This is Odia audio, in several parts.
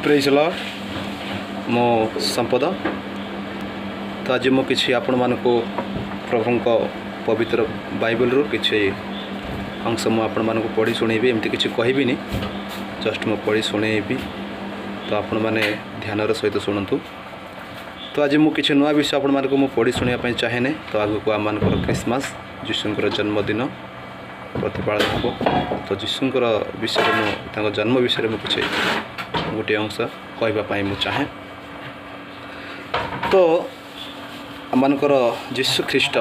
ପ୍ରେଜ୍ ଲର୍ଡ। ମୁଁ ସମ୍ପଦ। ତ ଆଜି ମୁଁ କିଛି ଆପଣମାନଙ୍କୁ ପ୍ରଭୁଙ୍କ ପବିତ୍ର ବାଇବଲରୁ କିଛି ଅଂଶ ମୁଁ ଆପଣମାନଙ୍କୁ ପଢ଼ି ଶୁଣେଇବି। ଏମିତି କିଛି କହିବିନି, ଜଷ୍ଟ ମୁଁ ପଢ଼ି ଶୁଣେଇବି। ତ ଆପଣମାନେ ଧ୍ୟାନର ସହିତ ଶୁଣନ୍ତୁ। ତ ଆଜି ମୁଁ କିଛି ନୂଆ ବିଷୟ ଆପଣମାନଙ୍କୁ ମୁଁ ପଢ଼ି ଶୁଣିବା ପାଇଁ ଚାହେଁନି। ତ ଆଗକୁ ଆମମାନଙ୍କର ଖ୍ରୀଷ୍ଟମାସ, ଯୀଶୁଙ୍କର ଜନ୍ମଦିନ ପ୍ରତିପାଳନ ହେବ। ତ ଯୀଶୁଙ୍କର ବିଷୟରେ ମୁଁ, ତାଙ୍କ ଜନ୍ମ ବିଷୟରେ ମୁଁ କିଛି ଗୋଟିଏ ଅଂଶ କହିବା ପାଇଁ ମୁଁ ଚାହେଁ। ତ ଆମମାନଙ୍କର ଯୀଶୁ ଖ୍ରୀଷ୍ଟ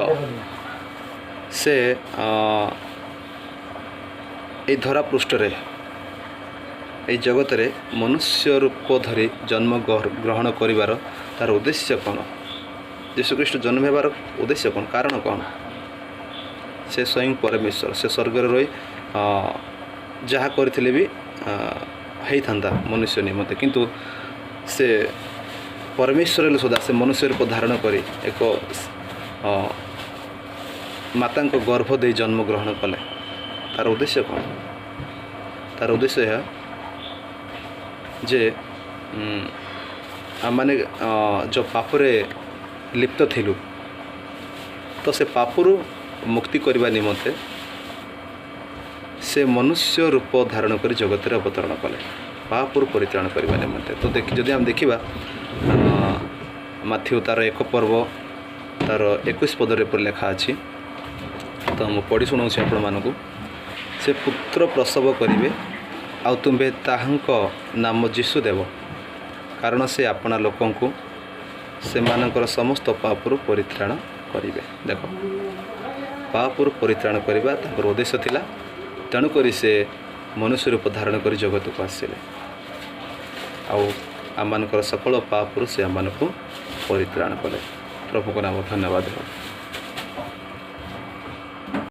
ସେ ଏଇ ଧରା ପୃଷ୍ଠରେ, ଏଇ ଜଗତରେ ମନୁଷ୍ୟ ରୂପ ଧରି ଜନ୍ମ ଗ୍ରହଣ କରିବାର ତାର ଉଦ୍ଦେଶ୍ୟ କ'ଣ? ଯୀଶୁଖ୍ରୀଷ୍ଟ ଜନ୍ମ ହେବାର ଉଦ୍ଦେଶ୍ୟ କ'ଣ, କାରଣ କ'ଣ? ସେ ସ୍ୱୟଂ ପରମେଶ୍ୱର। ସେ ସ୍ୱର୍ଗରେ ରହି ଯାହା କରିଥିଲେ ବି ହେଇଥାନ୍ତା ମନୁଷ୍ୟ ନିମନ୍ତେ। କିନ୍ତୁ ସେ ପରମେଶ୍ୱର ହେଲେ ସୁଦ୍ଧା ସେ ମନୁଷ୍ୟ ରୂପ ଧାରଣ କରି ଏକ ମାତାଙ୍କ ଗର୍ଭ ଦେଇ ଜନ୍ମଗ୍ରହଣ କଲେ। ତାର ଉଦ୍ଦେଶ୍ୟ କ'ଣ? ତାର ଉଦ୍ଦେଶ୍ୟ ଏହା ଯେ ଆମମାନେ ଯେଉଁ ପାପରେ ଲିପ୍ତ ଥିଲୁ, ତ ସେ ପାପରୁ ମୁକ୍ତି କରିବା ନିମନ୍ତେ ସେ ମନୁଷ୍ୟ ରୂପ ଧାରଣ କରି ଜଗତରେ ଅବତରଣ କଲେ, ପାପରୁ ପରିତ୍ରାଣ କରିବା ନିମନ୍ତେ। ତ ଦେଖି ଯଦି ଆମେ ଦେଖିବା, ମାଥିଉ ତାର 1 ପର୍ବ ତାର 21 ପଦରେ ଏପରି ଲେଖା ଅଛି। ତ ମୁଁ ପଢ଼ି ଶୁଣାଉଛି ଆପଣମାନଙ୍କୁ। ସେ ପୁତ୍ର ପ୍ରସବ କରିବେ, ଆଉ ତୁମ୍ଭେ ତାହାଙ୍କ ନାମ ଯୀଶୁ ଦେବ, କାରଣ ସେ ଆପଣା ଲୋକଙ୍କୁ ସେମାନଙ୍କର ସମସ୍ତ ପାପରୁ ପରିତ୍ରାଣ କରିବେ। ଦେଖ, ପାପରୁ ପରିତ୍ରାଣ କରିବା ତାଙ୍କର ଉଦ୍ଦେଶ୍ୟ ଥିଲା। ତେଣୁକରି ସେ ମନୁଷ୍ୟ ରୂପ ଧାରଣ କରି ଜଗତକୁ ଆସିଲେ ଆଉ ଆମମାନଙ୍କର ସକଳ ପାପରୁ ସେ ଆମମାନଙ୍କୁ ପରିତ୍ରାଣ କଲେ। ପ୍ରଭୁଙ୍କ ନାମ ଧନ୍ୟବାଦ ହେଉ।